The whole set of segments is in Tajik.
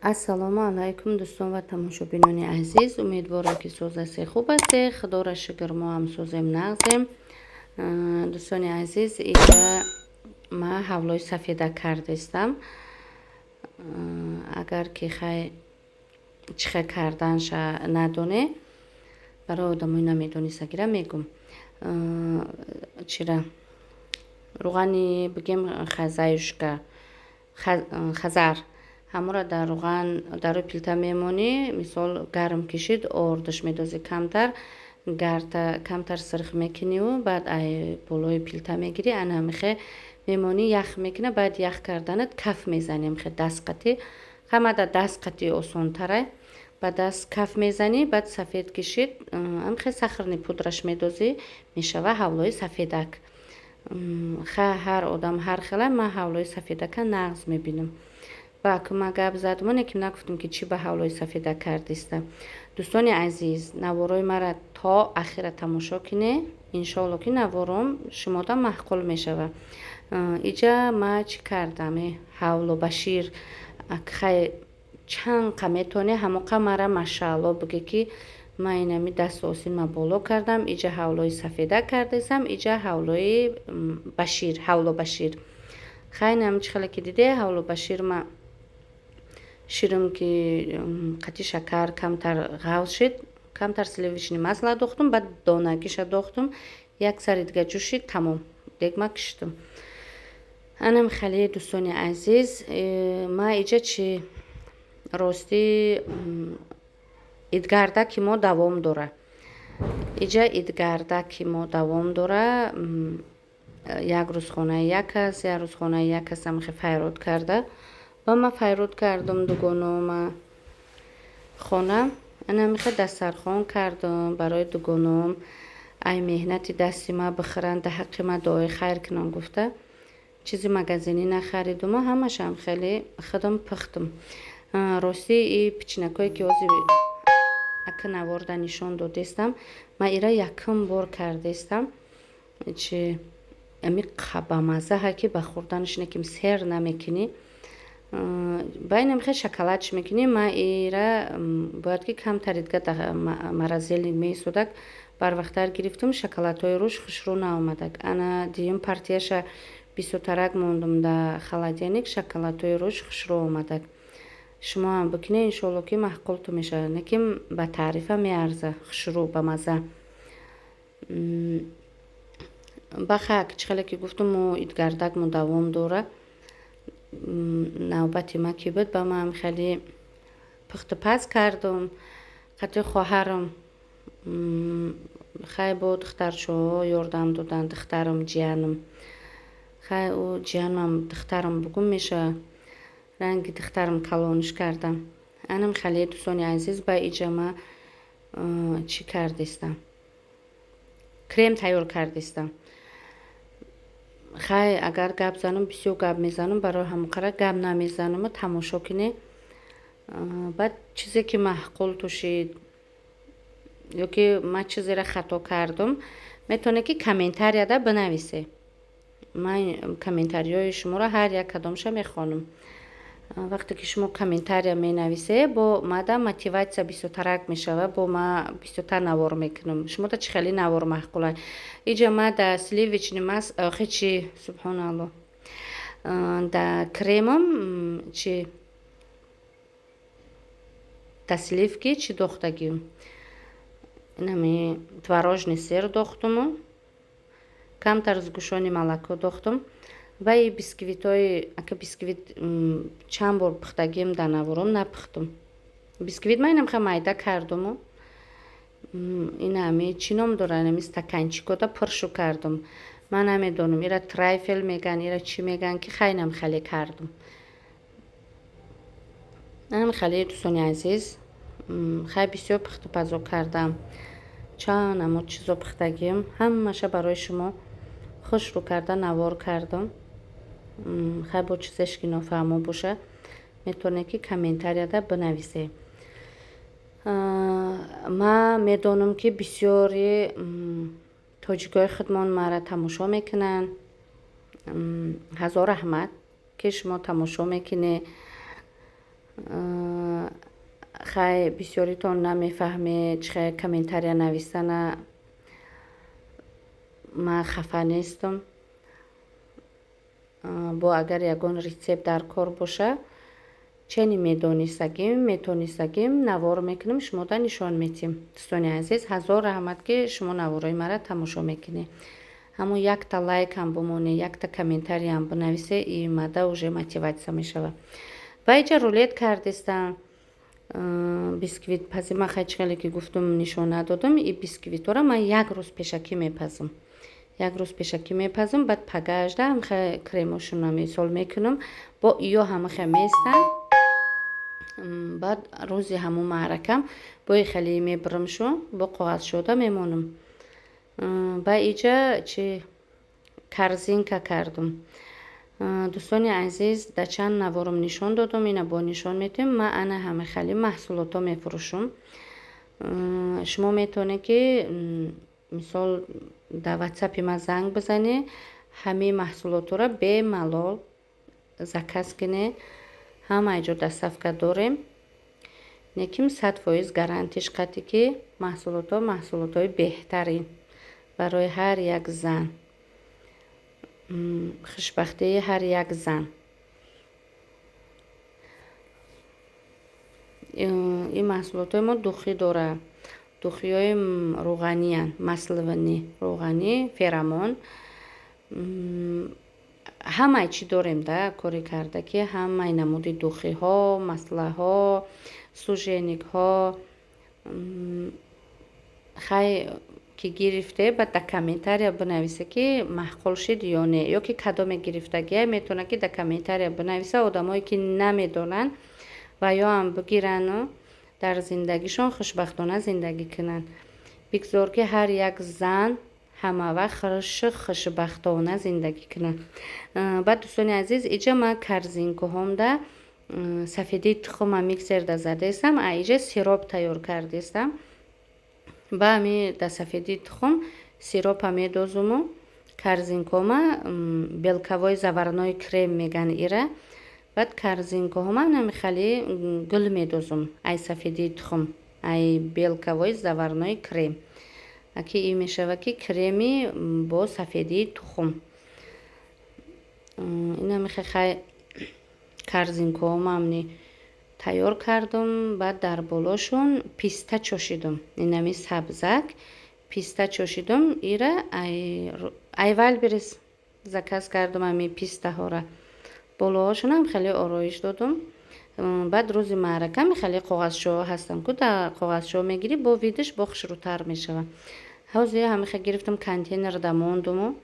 Ассалому алайкум, дӯстон ва тамошобинони азиз. Умедворам, ки соз ҳастед, хуб ҳастед. Худоро шукр, мо ҳам созем, нағзем. Дӯстони азиз, иҷа ма ҳавлои сафеда кардестам. Агар ки хай чӣ хел карданша надоне, барои одамои намедонистагира мегум. Чира руғани бигем, хазаюшка, хазар, ҳамонро дар руған дар рӯи плита мемонӣ. Мисол, гарм кишид, ордаш медозӣ, камтар гарта, камтар сирх мекуниву баъд ай болои плита мегирӣ, ана ҳамихе мемонӣ, ях мекуна. Баъд ях карданат каф мезанӣ ҳамихе дастқатӣ. Ҳамада дастқатӣ осонтарай. Ба даст каф мезанӣ, баъд сафед кишид, ҳамихе сахарный пудраш медозӣ, мешава ҳавлои сафедак. Ха, ҳар одам ҳар хела. Ман ҳавлои сафедака нағз мебинам. Ба ма гап задам, оне ки нагуфтам, ки чӣ ба ҳавлои сафедак кардиста. Дӯстони азиз, наворои мара то ахира тамошо кине, иншоалло, ки навором шумода маъқул мешава. Иҷа ма чӣ кардам? Ҳавло ба шир. Хай, чанд қа метавонӣ, ҳамоқа мара машаалло биге, ки ман инами дасту осинма боло кардам. Иҷа ҳавлои сафедак кардесам, иҷа ҳавлои ба шир, ҳавло ба шир. Хай, инами чӣ хеле ки диде, ҳавло ба шир. Ма ширам ки қати шакар камтар ғавз шид, камтар сливочный масло дохтум, баъд донагиша дохтум, як сари дига ҷӯшид, тамом, дегма киштум. Анам хеле, дӯстони азиз, ма иҷа чи ростӣ, идгардаки мо давом дора. Иҷа идгардаки мо давом дора. Як рӯз хонаи як аст, як рӯз хонаи як аст. Ҳамихе файрод карда ва ман файрод кардам дугонома хона. Анамихе дастархон кардам барои дугоном, ай меҳнати дасти ма бихӯранд, да ҳаққи ма дуои хайр кунанд гуфта. Чизи магазинӣ нахаридума, ҳамашам хеле худам пухтум. Ростӣ, и пичинакое ки ҳозир ака наворда нишон додестам, ман ира якум бор кардестам. Чи ами бамаззаҳа, ки ба хӯрданаш неким сер намекунӣ. Ба инам хел шоколадш мекунӣ. Ман ира бояд ки камтари дига морозильник меистодак, барвақттар гирифтум, шоколадҳои рӯш хушрӯ наомадак. Ана дуюм партияша бисёртарак мондум да холодильник, шоколадҳои рӯш хушрӯ омадак. Шумо ҳам бикунед, иншоалло, ки маъқултон мешавад. Лекин ба таърифа меарза, хушрӯ, бамазза. Бахак, чӣ хеле ки гуфтум, мо идгардак мо давом дора. Навбати ма ки буд, ба ман хеле пухту паз кардум қати хоҳарам. Хай, бо духтарчаҳо ёрдам доданд, духтарам, ҷиянам. Хай, ӯ ҷиянам, духтарам бугум мешавад, ранги духтарам калониш кардам. Анам хеле, дӯстони азиз, ба иҷа ма чӣ кардистам? Крем тайёр кардистам. Хай, агар гап занам, бисёр гап мезанам, барои ҳамон гап намезанаму тамошо кине. Баъд чизе ки маъқул тушид ё ки ман чизеро хато кардум, метавонед, ки комментарияда бинависе. Ман комментариҳои шуморо ҳар як кадомша мехонам. Вақте ки шумо комментария менависе, бо мада мотиватсия бисёртарак мешава, бо ма бисёртар навор мекунам. Шумода чӣ хеле навор маъқула? Иҷа ма да сливочный мас охи чи, субҳоналло, да кремам чи, да сливки чӣ дохтагим? Инами творожный сыр дохтуму камтар сгущённый молоко дохтум. Ва и бисквитҳои, ака, бисквит чанд бор пухтагим, дар навором напухтум. Бисквит ман инам хел майда кардуму инами чӣ ном дорад, инами стаканчикода пуршу кардум. Ман намедонам, ира трайфел меган, ира чӣ меган, ки хайнам хеле кардум. Анам хеле, дӯстони азиз, хай, бисёр пухту пазо кардам, чанд намуд чизо пухтагим, ҳамаша барои шумо хушрӯ карда навор кардам. Хай, бо чизеш ки нофаҳмо боша, метавонед, ки комментарияда бинависед. Ман медонам, ки бисёри тоҷикои худмон маро тамошо мекунанд. Ҳазор раҳмат, ки шумо тамошо мекунед. Хай, бисёритон намефаҳмед, чӣ хел комментария нависана. Ман хафа нестам. Бо агар ягон рецепт дар кор боша, чени медонистагим, метонистагим, навор мекунем, шумода нишон медиҳем. Дӯстони азиз, ҳазор раҳмат, ки шумо наворои маро тамошо мекунед. Ҳамун якта лайкам бимонед, якта комментариям бинависе, имада уже мотивация мешавад. Ва иҷа рулет кардистам. Бисквит пазӣ ман, хай, чӣ хеле ки гуфтум, нишон надодам. И бисквитҳоро ман як рӯз пешакӣ мепазам, як рӯз пешакӣ мепазам, баъд пагаажда ҳамихе кремошона мисол мекунам, бо иё ҳамихе местанд. Баъд рӯзи ҳамун маъракам бои хеле мебирамшу, бо коғазшода мемонам. Ба иҷа чи корзинка кардум. Дӯстони азиз, дар чанд наворам нишон додум, ина бо нишон медиҳем. Ман ана ҳамихели маҳсулотҳо мефурӯшам. Шумо метавонед, ки мисол дар ватсапи ман занг бизанед, ҳамаи маҳсулотҳоро бемалол заказ кунед. Ҳамаи ҷо доставка дорем, лекин 100% гарантиш қатӣ, ки маҳсулотҳо маҳсулотҳои беҳтарин барои ҳар як зан, хушбахтии ҳар як зан. Ин маҳсулотҳои мо духӣ дорад, духиҳои рӯғаниянд, масловани, рӯғанӣ, феромон, ҳамаи чӣ дорем да корӣ карда, ки ҳамаи намуди духиҳо, маслаҳо, суженикҳо. Хай, ки гирифте, баъд дар комментария бинависе, ки маъқул шид ё не, ё ки кадоме гирифтагия, метавонад, ки дар комментария бинависа. Одамое ки намедонанд ва ё ҳам бигирану дар зиндагишон хушбахтона зиндагӣ кунанд. Бигзор, ки ҳар як зан ҳамавақт хушбахтона зиндагӣ кунад. Баъд, дӯстони азиз, иҷа ман корзинкаҳомда сафедии тухма миксерда задаистам, а иҷа сироп тайёр кардистам. Ба ҳами дар сафедии тухм сиропа медозуму корзинкаҳома, белковой заварной крем меган ира. Баъд корзинкаҳома намихали гул медозум, ай сафедии тухм, ай белковой заварной крем, ки ин мешавад, ки креми бо сафедии тухм. Инамихе, хай, корзинкаҳомамни тайёр кардум. Баъд дар болошон писта чошидум, инами сабзак писта чошидум. Ира ай Вайлдберриз заказ кардум. Ами пистаҳора болоҳошонам хеле ороиш додум. Баъд рӯзи маърака хеле коғазчоҳо ҳастанд ку, дар коғазчоҳо мегирӣ, бо видиш бо хушрӯтар мешавад. Ҳозир ҳамихе гирифтам, контейнерда мондуму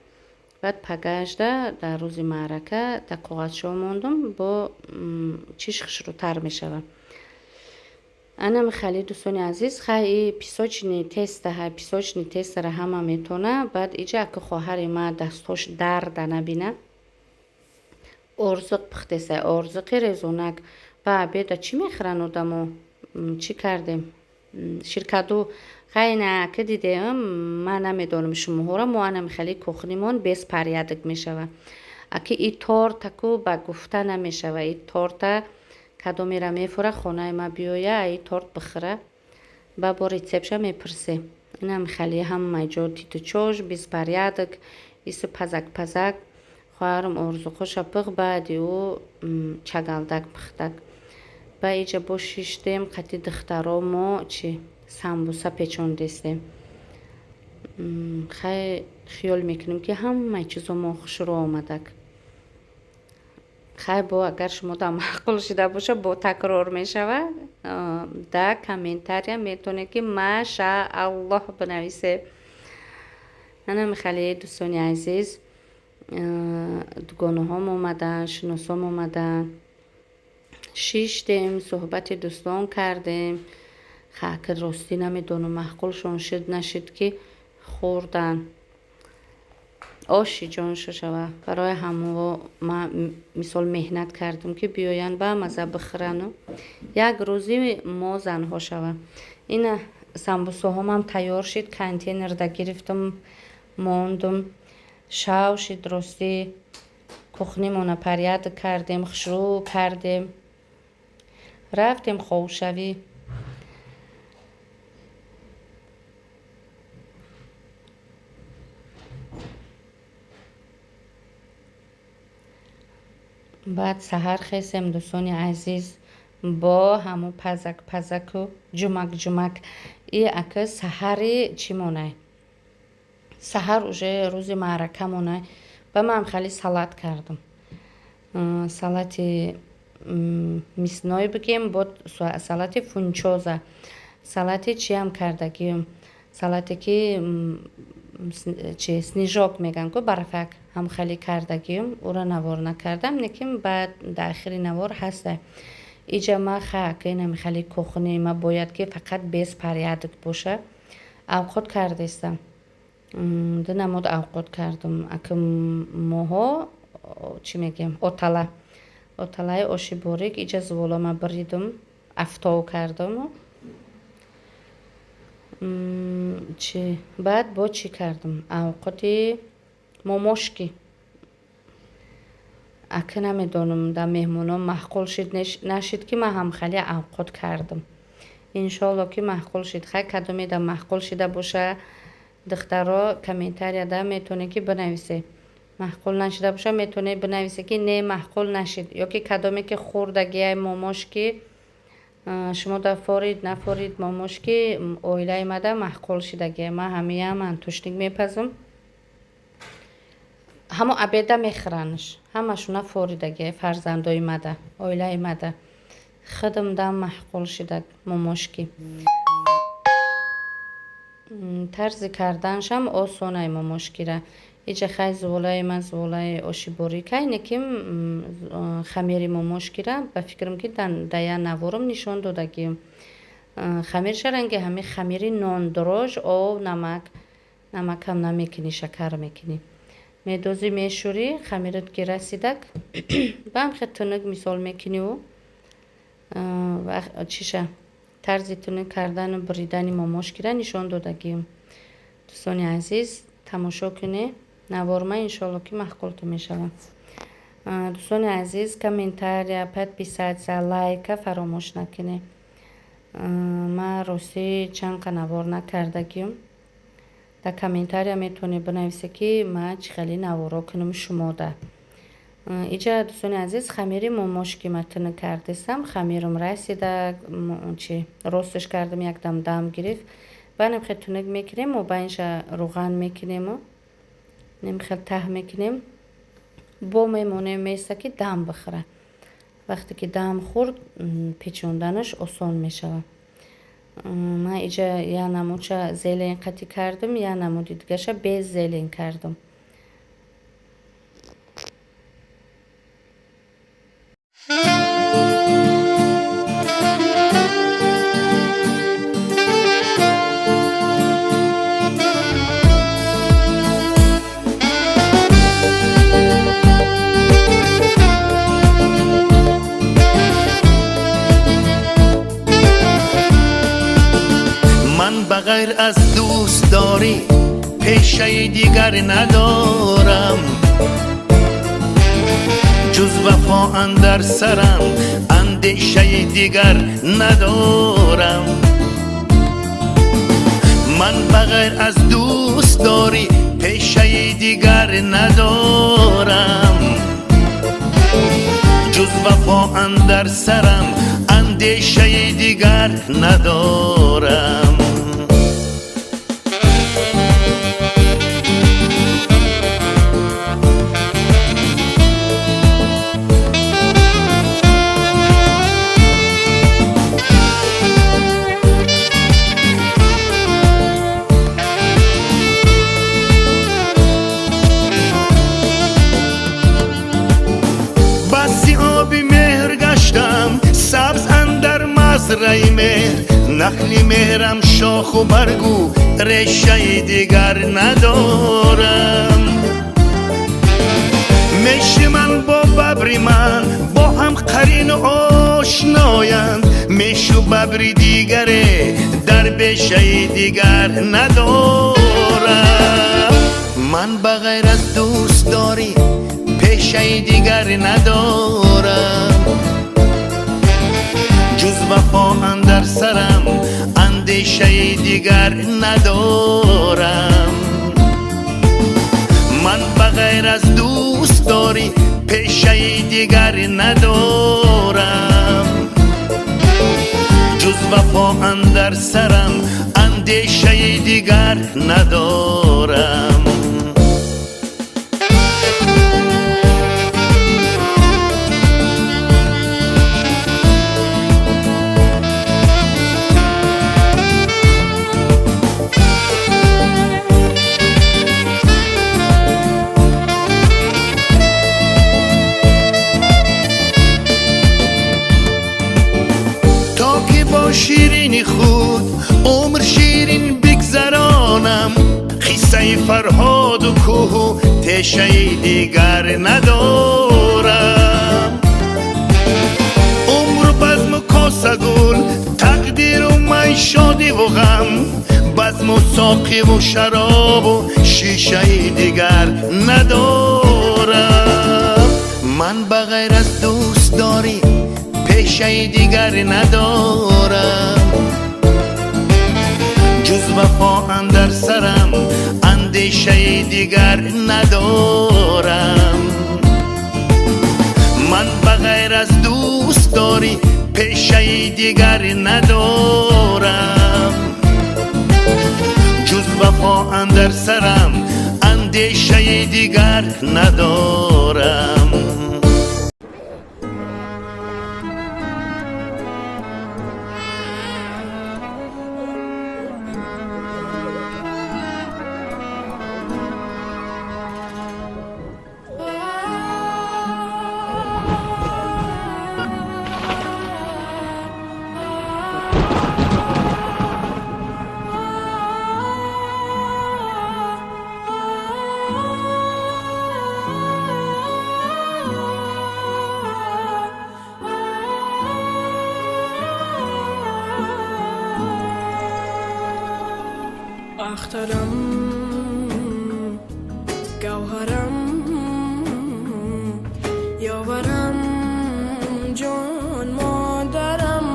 баъд пагажда дар рӯзи маърака дар коғазчоҳ мондум, бо чиш хушрӯтар мешавад. Анами хали, дӯстони азиз. Хай, и песочный тесто ҳай, песочный тестора ҳама метавона. Баъд иҷа ака хоҳари ма дастҳош дарда набина, орзуқ пухтесай, орзуқи резонак. Ба обеда чӣ мехӯранд одамо? Чӣ кардем? Ширкаду. Хай, на ки дидем, ман намедонам шумоҳоро, мо анами хели кухнимон беспорядок мешавад. Аки и тортаку ба гуфта намешава. И торта кадомера мефура, хонаи ма биёя, и торт бихӯра, ба бо рецептша мепурсем. Инам хели ҳамаи ҷо титу чош, беспорядок, иси пазак пазак. Хоҳарам орзуқоша пухт, баъди ӯ чагалдак пухтак. Ба иҷа бо шиштем, қати духтаро мо чи самбуса печондистем. Хай, хиёл мекунем, ки ҳамаи чизо мо хушрӯ омадак. Хай, бо агар шумо да маъқул шида боша, бо такрор мешавад. Да комментария метавонед, ки машааллоҳ бинависед. Анами хеле, дӯстони азиз, дугонаҳом омаданд, шиносом омаданд, шиштем, суҳбати дӯстон кардем. Ки ростӣ намедонам, маъқулшон шуд, нашуд, ки хӯрданд. Оши ҷон шава. Барои ҳамо ман мисол меҳнат кардам, ки биёянд, ба маза бихӯрану як рӯзи мо занҳо шава. Ина самбусаҳомам тайёр шид, контейнерда гирифтам, мондум. Шав шид, ростӣ, кухнимона порядок кардем, хушрӯ кардем, рафтем хобшавӣ. Баъд саҳар хесем, дӯстони азиз, бо ҳамун пазак пазаку ҷумак ҷумак. И ака саҳари чӣ монай? Саҳар уже рӯзи маърака монай. Ба ман хеле салат кардам. Салати мясной бигем, бо салати фунчоза. Салати чиам кардагиюм? Салате ки чи снежок мегӯянд ку, барфак ҳам хеле кардагиюм. Ӯро навор накардам, лекин баъд дар ахири навор ҳаста. Иҷа ма ха ки инами хеле кухни ма бояд ки фақат беспорядок боша. Авқот кардестам. Ду намуд авқот кардам. Ака моҳо чӣ мегӯем? Отала. Оталаи оши борик. Иҷа зувола ма биридум, афтов кардаму. Чи баъд бо чӣ кардам? Авқоти момошки. Ака намедонам, дар меҳмонон маъқул шид нашид, ки ман ҳам хеле авқот кардам. Иншоалло ки маъқул шид. Хай, кадоме да маъқул шида боша, духтаро, комментарияда метавонед ки бинависед. Маъқул нашида боша, метавонед бинависед ки не, маъқул нашид, ё ки кадоме ки хӯрдагиай момошки шумо да форид нафорид, момошки оилаи мада маъқул шидагиай. Ман ҳамиям антушник мепазам. Ҳамо обеда мехӯранш. Ҳамашуна форидагиай фарзандои мада, оилаи мада. Худам маъқул шида момошки. Тарзи карданашам осонай момошкира. Иҷа хай зуволаи ман зуволаи оши борикай, лекин хамири момошкира ба фикрам ки дар як наворам нишон додагием. Хамирша ранги ҳами хамири нондрож, об, намак. Намакам намекунӣ, шакар мекунӣ. Медозӣ, мешӯрӣ, хамират ки расидак, ба ҳам хел тунук мисол мекуниву чиша тарзи тунук кардану буридани момошкира нишон додагием. Дӯстони азиз, тамошо кунед наворма, иншоалло ки маъқултон мешавад. Дӯстони азиз, комментария, подписаться, лайка фаромӯш накунед. Ман ростӣ чанд қа навор накардагиюм. Дар комментария метавонед бинависед, ки ман чӣ хеле наворо кунам шумода. Иҷа, дӯстони азиз, хамири момошки ма тунук кардестам. Хамирам расида, чи росташ кардам, якдам дам гирифт. Баъд хел тунук мекунем, мобайнша руған мекунему хел таҳ мекунем. Бо мемонем, места ки дам бихӯра. Вақте ки дам хӯрд, печонданаш осон мешавад. Ман иҷа як намудша зелень қатӣ кардам, як намуди дигаша без зелень кардам. Ба ғайр аз дӯстдорӣ пешаи дигар надорам, ҷуз вафо андар сарам андешаи дигар надорам. Ман ба ғайр аз дӯстдорӣ пешаи дигар надорам, ҷуз вафо андар сарам андешаи дигар надорам. Сабз андар мазраи меҳр, нахли меҳрам шоху баргу решаи дигар надорам. Меши ман бо бабри ман бо ҳам қарину ошноянд, мешу бабри дигаре дар бешаи дигар надорам. Ман ба ғайр аз дӯстдорӣ пешаи дигар надорам, ҷуз вафо андар сарам андешаи дигар надорам. Ман ба ғайр аз дӯстдорӣ Пешаи дигар надорам, ҷуз вафо андар сарам, андешаи дигар надорам. То ки бо ширини худ умр ширин бигзаронам, қиссаи Фарҳоду кӯҳу тешаи дигар надорам. Умру базму косагул, тақдиру май, шодиву ғам, базму соқиву шаробу шишаи дигар надорам. Ман ба ғайр аз дӯстдорӣ пешаи дигар надорам, ҷуз вафо андар сарам, андешаи дигар надорам. Ман ба ғайр аз дӯстдорӣ пешаи дигар надорам, ҷуз вафо андар сарам, андешаи дигар надорам. Ахтарам, гавҳарам, ёварам, ҷон модарам.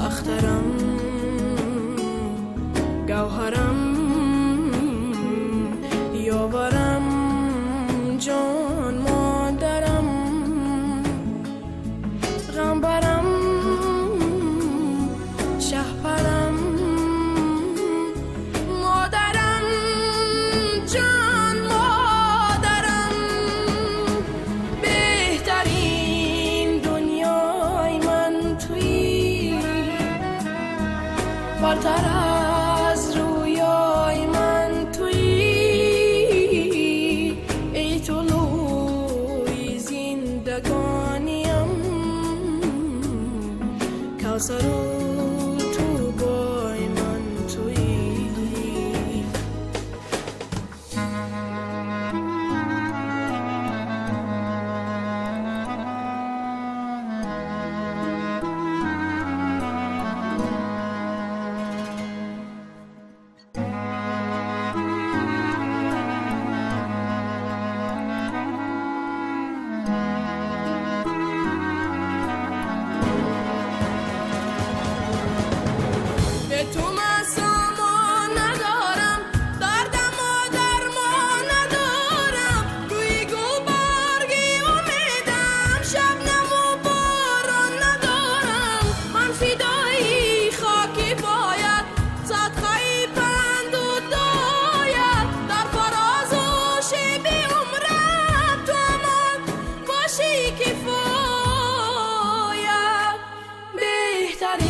Ахтарам, гавҳарам, ёварам, ҷон модарам. Ғамбарам, шаҳпарам, модарам, ҷон модарам. Беҳтарин дунёи ман туӣ, бартар аз рӯёи ман туӣ. Эй тулӯи зиндагониям, кавсару тӯбои ман туӣ. Бе ту ман сомон надорам, дардам дармон надорам. Рӯи гулбарги умедам, шабнаму борон надорам. Ман фидои хоки поят, садқаи панду дуоят. Дар фарозу шеби умрам ту амон бошӣ кифоят. Беҳтарин